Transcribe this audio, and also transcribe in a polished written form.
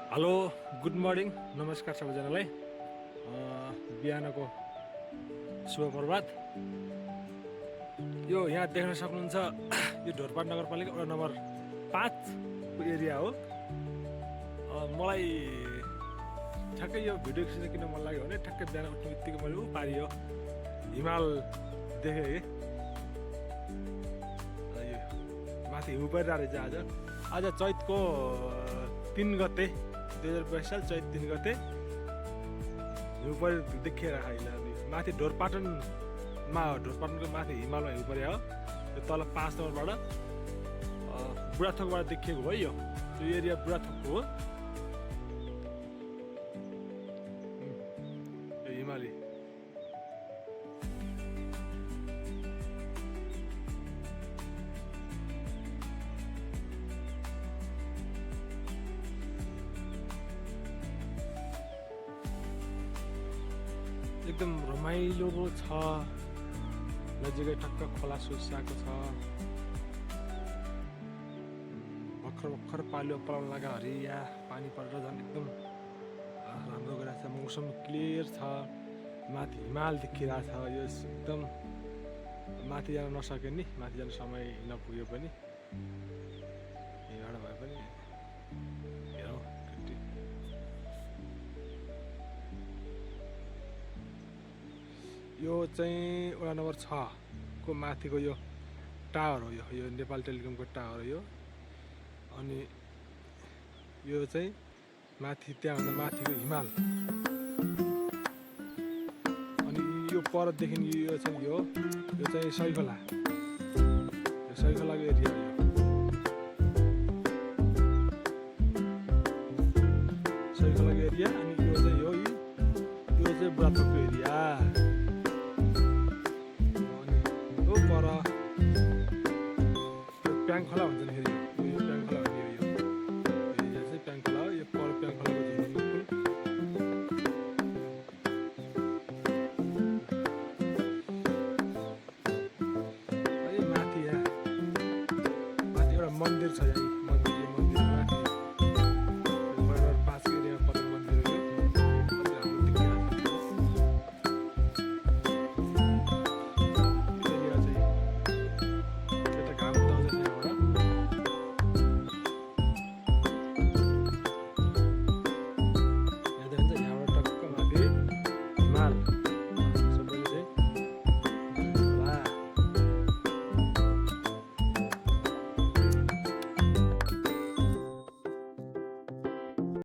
Hello good morning नमस्कार सबैजनालाई बिहानको शुभ प्रभात। यो यहाँ देख्न सक्नुहुन्छ यो ढोरपाट नगरपालिका वडा नम्बर 5 को एरिया हो। मलाई ठ्याक्कै यो भिडियो खिच्न किन मन लाग्यो भने ठ्याक्कै बिहान उठ्ने बित्तिकै मैले पारियो हिमाल देखेँ है। यो माथि हिउँ परिरहेको रहेछ। आज चैतको 3 गते 2022 साल चैत 3 गते हिउँ परि देखिएर अहिले माथि ढोरपाटनको माथि हिमालमा हिउँ परे हो। यो तल 5 नम्बरबाट बुढाथोकबाट देखिएको हो। यो एरिया बुढाथोकको हो। यो हिमाली एकदम रमाइलो छ। नजिकै टक्क खोला सुसाएको छ। भर्खर पाल्यो पलाउन लाग्यो हरिया पानी परेर झन् एकदम राम्रो गरिरहेको छ। मौसम क्लियर छ। माथि हिमाल देखिरहेको छ। यो एकदम माथि जान नसके नि, माथि जान समय नपुग्यो पनि यहाँबाट भए पनि हेरौँ। यो चाहिँ वडा नम्बर 6 को माथिको यो टावर हो। यो नेपाल टेलिकमको टावर हो यो। अनि यो चाहिँ माथि त्यहाँभन्दा माथिको हिमाल। अनि यो परदेखि यो चाहिँ यो चाहिँ सैखोला। यो सैखोलाको एरिया हो। सैखोलाको एरिया। अनि यो चाहिँ यो चाहिँ बुढाथोकको एरिया। पर प्याङ खोला भन्छ नि फेरि यो प्याङ खोला भन्ने यो एरिया चाहिँ प्याङ खोला हो। यो पर प्याङ खोलाको यो माथि एउटा मन्दिर छ। यहाँ मन्दिर